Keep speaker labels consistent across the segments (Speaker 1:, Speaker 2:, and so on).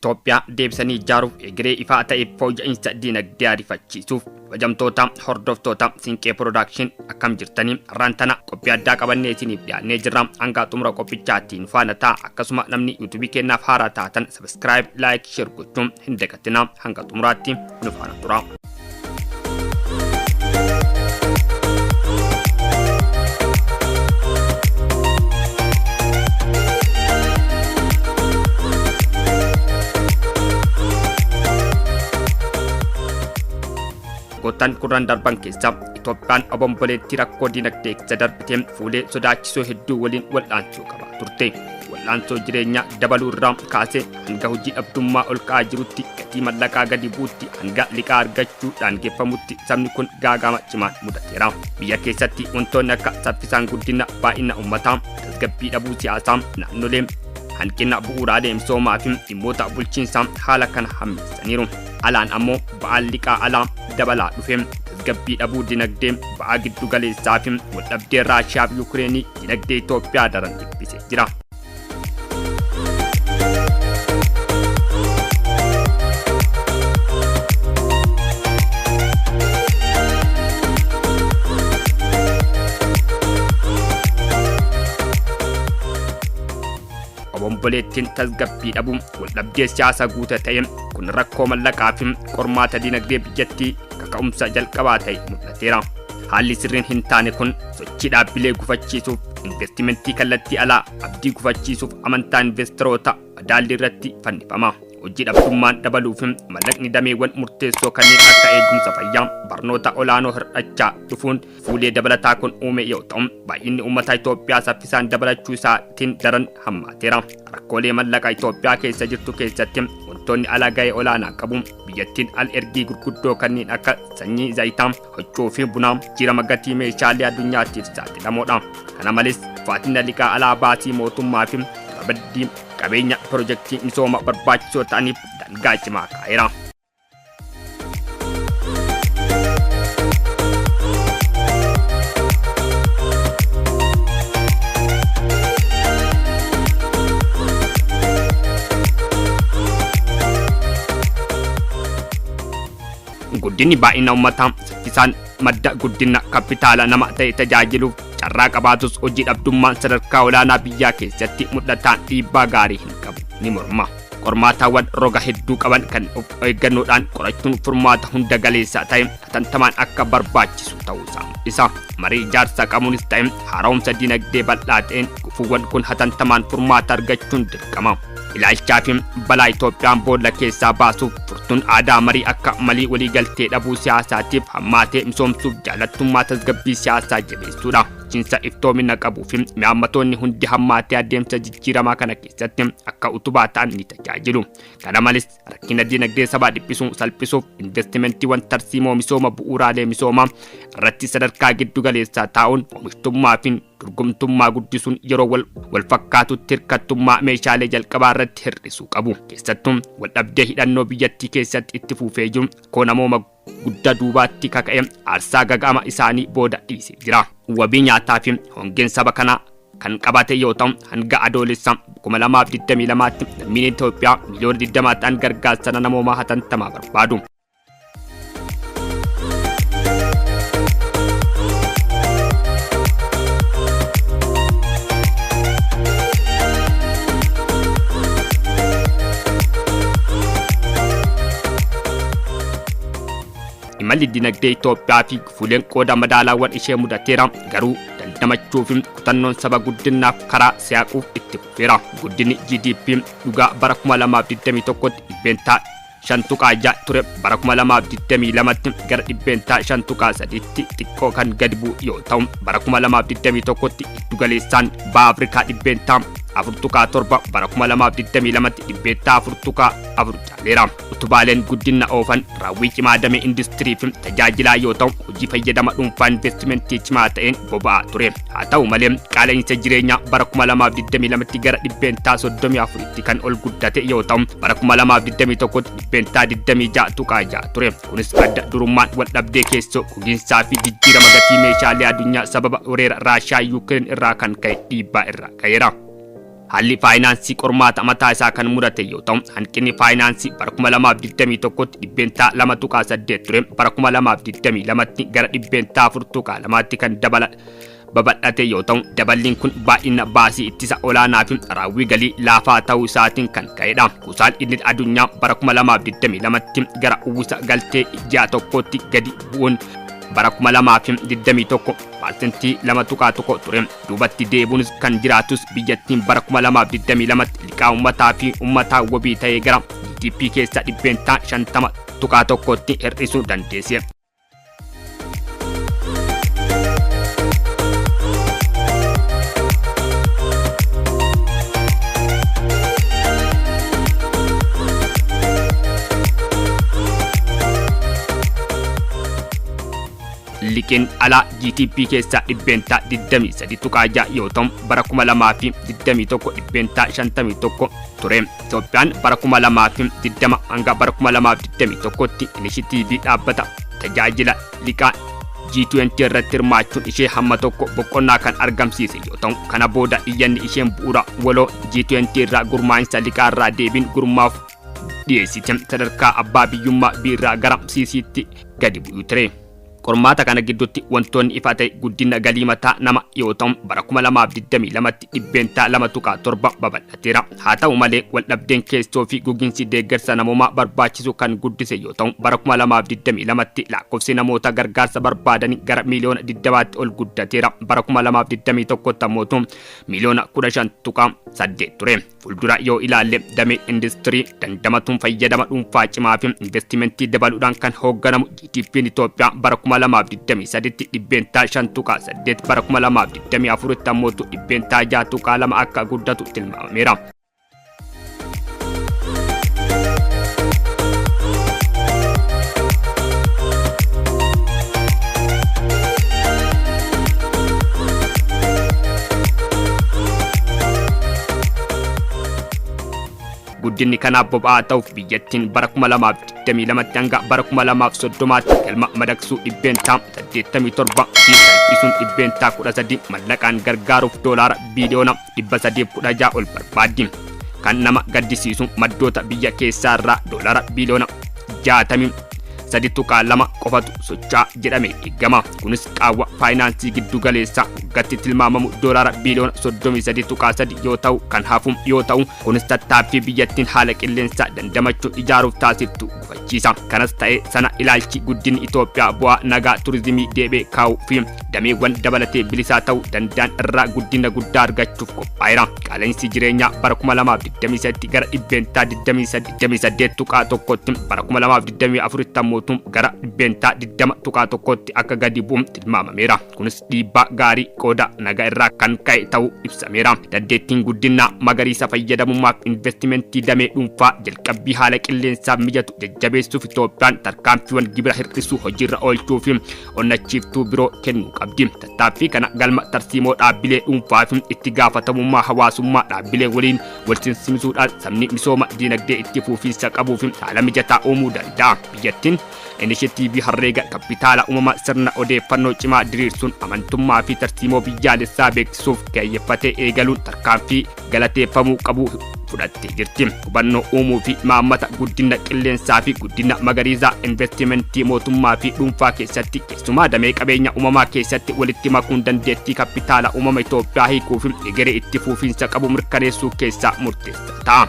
Speaker 1: Itoophiyaa deebisanii ijaaruuf egeree ifaa ta'e fooyya'insa diinagdee ariifachiisuuf. Kabajamtoota hordoftoota Siinqee Production, akkam jirtanii? Har'aan tana qophii addaa qabannee isiniif dhiyaannee jirra. Hanga xumura qophichaatiin faana ta'a. Akkasuma namni YouTubeii keenyaaf haaraa taatan subscribe, like, share gochuun hin dagatinaa. Hanga xumuraatti nu faana tura. Waggoottan 10 darban keessa Itoophiyaan obomboleettii rakkoo dinagdee keessa darbitee fuulee sodaachisoo hedduu waliin wal'aansoo qabaa turte. Wal'aansoo jireenyaa dabaluu irraa kaasee hanga hojii dhabdummaa ol ka'aa jirutti, gatii mallaqaa gadi bu'utti, hanga liqaa argachuu daangeffamutti sabni kun gaagama cimaan mudateera. Biyya keessatti wantoonni akka saffisaan guddina baay'ina uummataa, tasgabbii dhabuu siyaasaa, naannolee, hanqina bu'uuraalee misoomaa fi dhimmoota bulchiinsaa haala kana hammeessaniiru. Alaan ammoo ba'aan liqaa alaa dabalaa dhufe, tasgabbii dhabuu dinagdee ba'aa giddu galeessaa fi waldhabdee Raashiyaa fi Yukireenii dinagdee Itoophiyaa daran dhiphisee jira. Obomboleettiin tasgabbii dhabuu waldhabdee siyaasaa guuta ta'e kun rakkoo mallaqaa fi qormaata dinagdee biyyattii kaka'umsa jalqabaa ta'e mul'ateera. Haalli sirriin hin taane kun sochii dhaabbilee gufachiisuuf, investimentii kallattii alaa abdii gufachiisuuf, amantaa investoroota madaallii irratti fannifama. Hojii dhabdummaan dabaluu fi mallaqni dameewwan murteessoo kanneen akka eegumsa fayyaa, barnoota olaanoo hir'achaa dhufuun fuulee dabalataa kun uume yoo ta'u, baay'inni uummata Itoophiyaa saffisaan dabalachuu isaatiin daran hammaateera. Rakkoolee mallaqa Itoophiyaa keessa jirtu keessatti wantoonni alaa ga'ee olaanaa qabu. Biyyattiin al ergii gurguddoo kanneen akka sanyii zayitaa, huccuu fi bunaa jijjiirama gatii meeshaalee addunyaatiif saaxilamoodha. Kana malees ulfaatina liqaa alaa, baasii mootummaa fi rabaddii qabeenya pirojektii misooma barbaachisoo ta'aniif daangaa cimaa kaa'eera. Guddinni baay'ina uummataa saffisaan madda guddina kapitaala nama ta'e tajaajiluuf carraa qabaatus, hojii dhabdummaan sadarkaa olaanaa biyyaa keessatti mul'ataan dhiibbaa gaarii hin qabu ni morma. Qormaataawwan roga hedduu qaban kan of eeggannoodhaan qorachuun furmaata hunda galeessaa ta'e hatantamaan akka barbaachisu ta'uu isaa mul'isa. Marii ijaarsa qabuunis ta'e haara'umsa dinagdee bal'aa ta'een gufuuwwan kun hatantamaan furmaata argachuun dirqama. Ilaalchaa fi balaa Itoophiyaan boolla keessaa baasuuf furtuun aadaa marii akka malii waliigaltee dhabuu siyaasaatiif hammaatee misoomsuuf jaalattummaa tasgabbii siyaasaa jabeessuudha. Bulchiinsa iftoomina qabuu fi imaammatoonni hundi hammaatee adeemsa jijjiiramaa kana keessatti akka utubaa ta'an ni tajaajilu. Kana malees rakkina dinagdee sabaa dhiphisuu salphisuuf investimentiiwwan tarsiimoo misooma bu'uuraalee misoomaa irratti sadarkaa giddu galeessaa taa'uun oomishtummaa fi dorgomtummaa guddisuun yeroo wal fakkaatutti hirkattummaa meeshaalee jalqabaa irratti hir'isuu qabu. Keessattuu wal dhabdee hidhannoo biyyattii keessatti itti fufee jiru rakkoo namooma guddaa duubaatti kaka'e aarsaa gaga'ama isaanii booda dhiisee jira. Wabii nyaataa fi hongeen saba kanaa kan qabate yoo ta'u, hanga Adoolessa 2022tti lammiileen Itoophiyaa miliyoona 20 ta'an gargaarsa namoomaa hatantamaa barbaadu. Imalli dinagdee Itoophiyaa fi gufuuleen qooda madaalaawwan ishee mudateera, garuu dandamachuu fi kutannoon saba guddinaaf karaa siyaaquuf itti fufeera. Guddinni GDP dhugaa bara 2021tti 5.6% ture bara 2022tti gara 5.3%tti xiqqoo kan gadi bu'u yoo ta'u, bara 2021tti giddugaleessaan baha Afrikaa 4.7%, bara 2022tti 4.4% caaleera. Utubaaleen guddina oofan raawwii cimaa damee industirii fi tajaajilaa yoo ta'u, hojii fayyadama dhuunfaa investimentii cimaa ta'een boba'aa ture. Haa ta'u malee qaala'insa jireenyaa bara 2022tti gara 34%tti kan ol guddate yoo ta'u, bara 2021tti 26.6% ture. Kunis adda durummaan wal dhabdee keessoo, gogiinsaa fi jijjiirama gatii meeshaalee addunyaa sababa weerara Raashiyaa Yuukireen irraa kan ka'e dhiibbaa irraa ka'eera. Haalli faayinaansii qormaata mataa isaa kan mudate yoo ta'u, hanqinni faayinaansii bara 2021tti 2.8% ture bara 2022tti gara 4.2%tti kan dabala babal'ate yoo ta'u, daballiin kun baay'ina baasii ittisa olaanaa fi raawwii galii laafaa ta'uu isaatiin kan ka'edha. Kuusaan idil addunyaa bara 2022tti gara uwwisa galtee ji'a tokkootti gadi bu'uun bara 2021 2.1% ture. Duubatti deebi'uunis kan jiraatus biyyattiin bara 2022tti liqaa uummataa fi uummataa wabii ta'ee gara GDP keessaa 50.1%tti hir'isuu dandeesse. Liqiin alaa GDP keessaa 23.6% yoo ta'u, bara 2021 51% ture. Itoophiyaan bara 2020 hanga bara 2021tti inishitiivii dhaabbata tajaajila liqaa G20 irratti hirmaachuun ishee hamma tokko boqonnaa kan argamsiise yoo ta'u, kana booda iyyanni isheen bu'uura waloo G20 irraa gurmaa'insa liqaa irraa deebiin gurmaa'uuf dhiyeessite sadarkaa abbaa biyyummaa biirraa gara CC'tti gadi bu'uu ture. Qormaata kana gidduutti wantoonni ifa ta'e guddina galii mataa nama yoo ta'u, bara 2022tti 2.7% babal'ateera. Haa ta'u malee, waldhabdeen keessoo fi gogiinsi deeggarsa namoomaa barbaachisu kan guddise yoo ta'u, bara 2022tti lakkoofsi namoota gargaarsa barbaadanii gara miiliyoona 20tti ol guddateera. Bara 2021tti ammoo miiliyoona 15.8 ture. Fuuldura yoo ilaalle, damee industirii dandamatuun fayyadama dhuunfaa cimaa fi investimentii dabaluudhaan kan hoogganamu GDP'n Itoophiyaa bara 2023tti 5.8%, bara 2024tti ammoo 6.2% akka guddatu tilmaamameera. Guddinni kanaaf boba'aa ta'uuf biyyattiin bara 2022tti hanga bara 2030tti galma madaqsuu 87% fi salphisuun 13% mallaqaan gargaaruuf doolaara biiliyoona 316 ol barbaaddi. Kan nama gaddisiisu maddoota biyya keessaa irraa doolaara biiliyoona 63.2 qofatu socho'aa jedhame eegama. Kunis qaawwa faayinaansii giddu galeessaa waggaatti tilmaamamu doolaara biiliyoona 33.3 yoo ta'u kan hafu yoo ta'u, kunis tattaaffii biyyattiin haala qilleensaa dandamachuu ijaaruuf taasiftu gufachiisa. Kanas ta'e sana, ilaalchi guddinni Itoophiyaa bu'aa nagaa, turizimii deebi'ee kaa'uu fi dameewwan dabalatee bilisaa ta'uu danda'an irraa guddina guddaa argachuuf qophaa'eera. Qaala'insi jireenyaa bara 2023 gara 28.1%tti, bara 2024tti ammoo gara 20.1%tti akka gadi bu'u tilmaamameera. Kunis dhiibbaa gaarii qooda nagaa irraa kan ka'e ta'uu ibsameera. Dandeettiin guddinaa magariisa fayyadamummaaf investimentii damee dhuunfaa jalqabbii haala qilleensaaf mijatu jajjabeessuuf Itoophiyaan tarkaanfiiwwan gibira hir'isuu hojiirra oolchuu fi onnachiiftuu biroo kennuu qabdi. Tattaaffii kana galma tarsiimoo dhaabbilee dhuunfaa fi itti gaafatamummaa hawaasummaa dhaabbilee waliin wal simsiisuudhaan sabni misooma diinagdee itti fufiinsa qabuu fi haala mijataa uumuu danda'a. Biyyattiin inishitiivii herreega kapitaala uumamaa sirna odeeffannoo cimaa diriirsuun amantummaa fi tarsiimoo biyyaalessaa beeksisuuf kaayyeffatee eegaluun tarkaanfii galateeffamuu qabu fudhattee jirti. Hubannoo uumuu fi imaammata guddina qilleensaa fi guddina magariisaa investimentii mootummaa fi dhuunfaa keessatti, keessumaa damee qabeenya uumamaa keessatti walitti makuun dandeettii kapitaala uumama Itoophiyaa hiikuu fi egeree itti fufiinsa qabu mirkaneessuu keessaa murteessaa ta'a.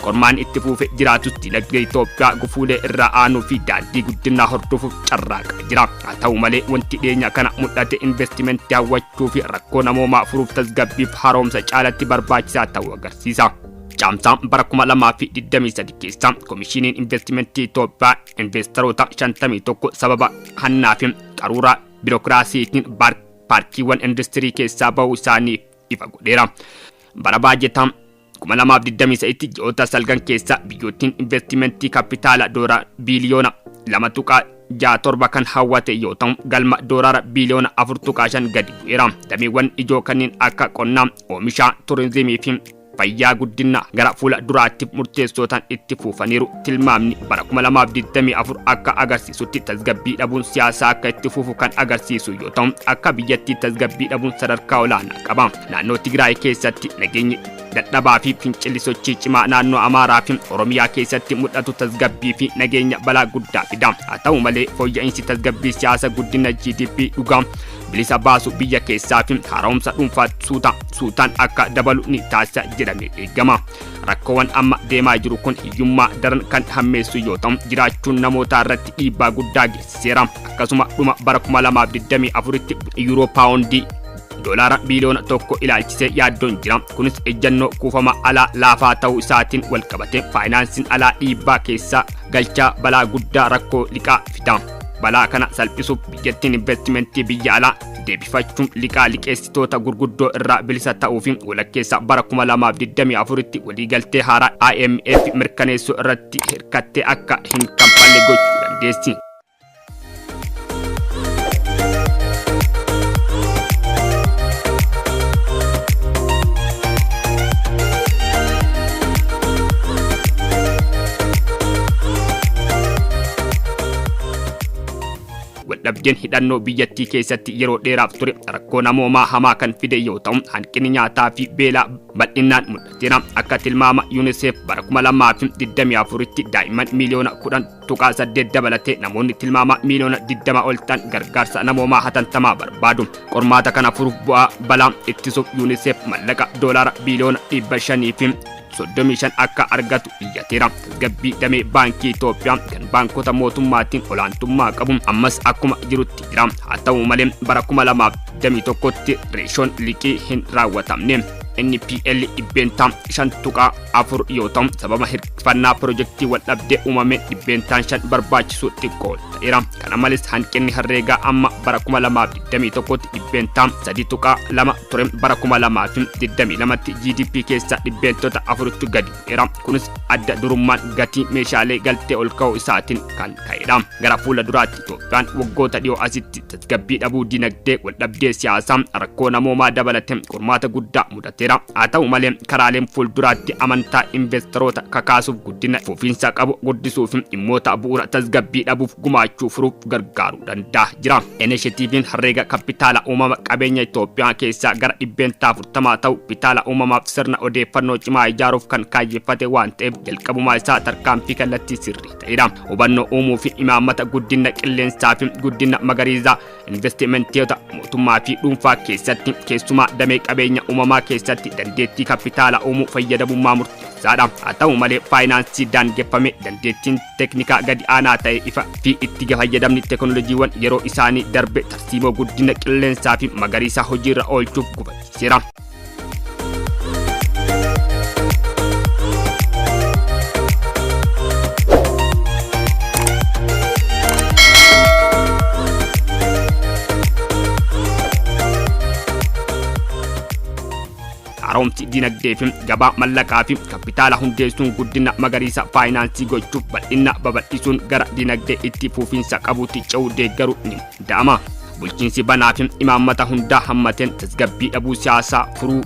Speaker 1: Qormaan itti fufe jiraatus, dinagdee Itoophiyaa gufuulee irraa aanuu fi daandii guddinaa hordofuuf carraaqaa jira. Haa ta'u malee, wanti dhiyeenya kana mul'ate investimentii hawwachuu fi rakkoo namoomaa furuuf tasgabbiif haaromsa caalatti barbaachisaa ta'uu agarsiisa. Caamsaa bara 2023 keessa Komishiniin Investimentii Itoophiyaa investaroota 51 sababa hannaa fi qaruuraa biirokiraasiitiin paarkiiwwan industirii keessaa bahuu isaanii ifa godheera. Bara baajetaa 2023 ji'oota salgan keessa biyyootiin investimentii kapitaala doolaara biiliyoona 2 tuqaa 67 kan hawwate yoo ta'u, galma doolaara biiliyoona 4.5 gadi bu'eera. Dameewwan ijoo kanneen akka qonnaa, oomishaa, turizimii fi fayyaa guddina gara fuula duraatti murteessootaan itti fufaniiru. Tilmaamni bara 2024 akka agarsiisutti tasgabbii dhabuun siyaasaa akka itti fufu kan agarsiisu yoo ta'u, akka biyyattii tasgabbii dhabuun sadarkaa olaanaa qaba. Naannoo Tigraay keessatti nageenyi dadhabaa fi fincilli sochii cimaa naannoo Amaaraa fi Oromiyaa keessatti mul'atu tasgabbii fi nageenya balaa guddaa fida. Haa ta'u malee, fooyya'insi tasgabbii siyaasa guddina GDP dhugaa bilisa baasu biyya keessaa fi haaromsa dhuunfaa suuta suutaan akka dabalu ni taasisa jedhamee eegama. Rakkoowwan amma deemaa jiru kun hiyyummaa daran kan hammeessu yoo ta'u, jiraachuun namootaa irratti dhiibbaa guddaa geessiseera. Akkasuma dhuma bara 2024tti yuuroo paawundii doolaara biiliyoona 1 ilaalchisee yaaddoon jira. Kunis ejjannoo kuufama alaa laafaa ta'uu isaatiin wal qabate faayinaansiin alaa dhiibbaa keessaa galchaa balaa guddaa rakkoo liqaa fida. Balaa kana salphisuuf biyyattiin investimentii biyya alaa deebifachuun liqaa liqeessitoota gurguddoo irraa bilisa ta'uu fi walakkeessa bara 2024tti waliigaltee haaraa IMF mirkaneessuu irratti hirkattee akka hin kanfalle gochuu dandeessi. Waldhabdeen hidhannoo biyyattii keessatti yeroo dheeraaf ture rakkoo namoomaa hamaa kan fide yoo ta'u, hanqinni nyaataa fi beelaa bal'inaan mul'ateera. Akka tilmaama UNICEF bara 2024tti daa'imman miiliyoona 10.8 dabalatee namoonni tilmaama miiliyoona 20 ol ta'an gargaarsa namoomaa hatantamaa barbaadu. Qormaata kana furuuf bu'aa balaa ittisuuf UNICEF mallaqa doolaara biiliyoona 535 akka argatu iyyateera. Tasgabbii damee baankii Itoophiyaa kan baankota mootummaatiin olaantummaa qabu ammas akkuma jirutti jira. Haa ta'u malee, bara 2021tti reeshoon liqii hin raawwatamne NPL 5.4% yoo ta'u, sababa hirkifannaa pirojektii wal dhabdee uumame 5% barbaachisu xiqqoo ta'eera. Kana malees, hanqinni herreegaa amma bara 2021tti 3.2% ture bara 2022tti GDP keessa 4%tti gadi bu'eera. Kunis adda durummaan gatii meeshaalee galtee ol ka'uu isaatiin kan ka'edha. Gara fuula duraatti Itoophiyaan waggoota dhiyoo asitti tasgabbii dhabuu dinagdee, wal dhabdee siyaasaa, rakkoo namoomaa dabalatee qormaata guddaa mudateera. Haa ta'u malee, karaaleen fuulduraatti amantaa investoroota kakaasuuf, guddina fufiinsa qabu guddisuu fi dhimmoota bu'uura tasgabbii dhabuuf gumaachuu furuuf gargaaruu danda'a jira. Inisheetiiviin herreega kapitaala uumama qabeenya Itoophiyaa keessaa gara 40% ta'u kapitaala uumamaaf sirna odeeffannoo cimaa ijaaruuf kan kaayyeffate waan ta'eef, jalqabumaa isaa tarkaanfii kallattii sirrii ta'edha. Hubannoo uumuu fi imaammata guddina qilleensaa fi guddina magariisaa investimentoota mootummaa fi dhuunfaa keessatti, keessumaa damee qabeenya uumamaa keessatti dandeettii kapitaala uumuu fayyadamummaa murteessaadha. Haa ta'u malee, faayinaansii daangeffame, dandeettiin teeknikaa gadi aanaa ta'e ifa fi itti fayyadamni teekinooloojiiwwan yeroo isaanii darbe tarsiimoo guddina qilleensaa fi magariisaa hojiirra oolchuuf gufachiiseera. Haaromsi dinagdee fi gabaa mallaqaa fi kapitaala hundeessuun guddina magariisa faayinaansii gochuuf bal'ina babal'isuun gara dinagdee itti fufiinsa qabuutti ce'uu deeggaruu ni danda'ama. Bulchiinsi banaa fi imaammata hundaa hammateen tasgabbii dhabuu siyaasaa furuu,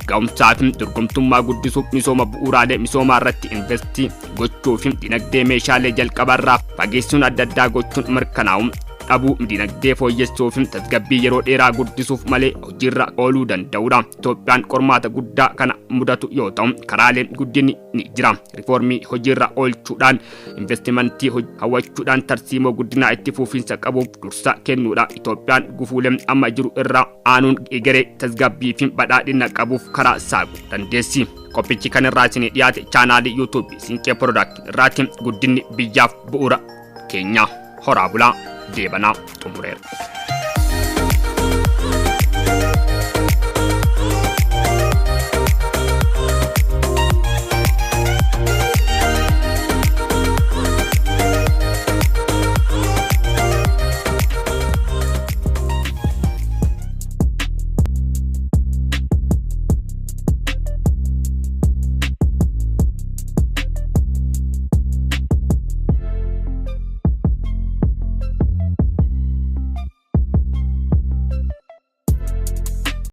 Speaker 1: ga'umsaa fi dorgomtummaa guddisuuf misooma bu'uuraalee misoomaa irratti investii gochuu fi dinagdee meeshaalee jalqabarraa fageessuun adda addaa gochuun mirkanaa'u dhabuu dinagdee fooyyessuu fi tasgabbii yeroo dheeraa guddisuuf malee hojiirra ooluu danda'udha. Itoophiyaan qormaata guddaa kana mudatu yoo ta'u, karaaleen guddinni ni jira. Rifoormii hojiirra oolchuudhaan, investimentii hawwachuudhaan, tarsiimoo guddinaa itti fufiinsa qabuuf dursa kennuudha. Itoophiyaan gufuulee amma jiru irra aanuun egeree tasgabbii fi badhaadhina qabuuf karaa saaquu dandeessi. Qophichi kan irraa isinii dhiyaate chaanaalii yuutuubii Siinqee Production irraati. Guddinni biyyaaf bu'uura keenya. Horaa bulaa, deebanaa xumureera.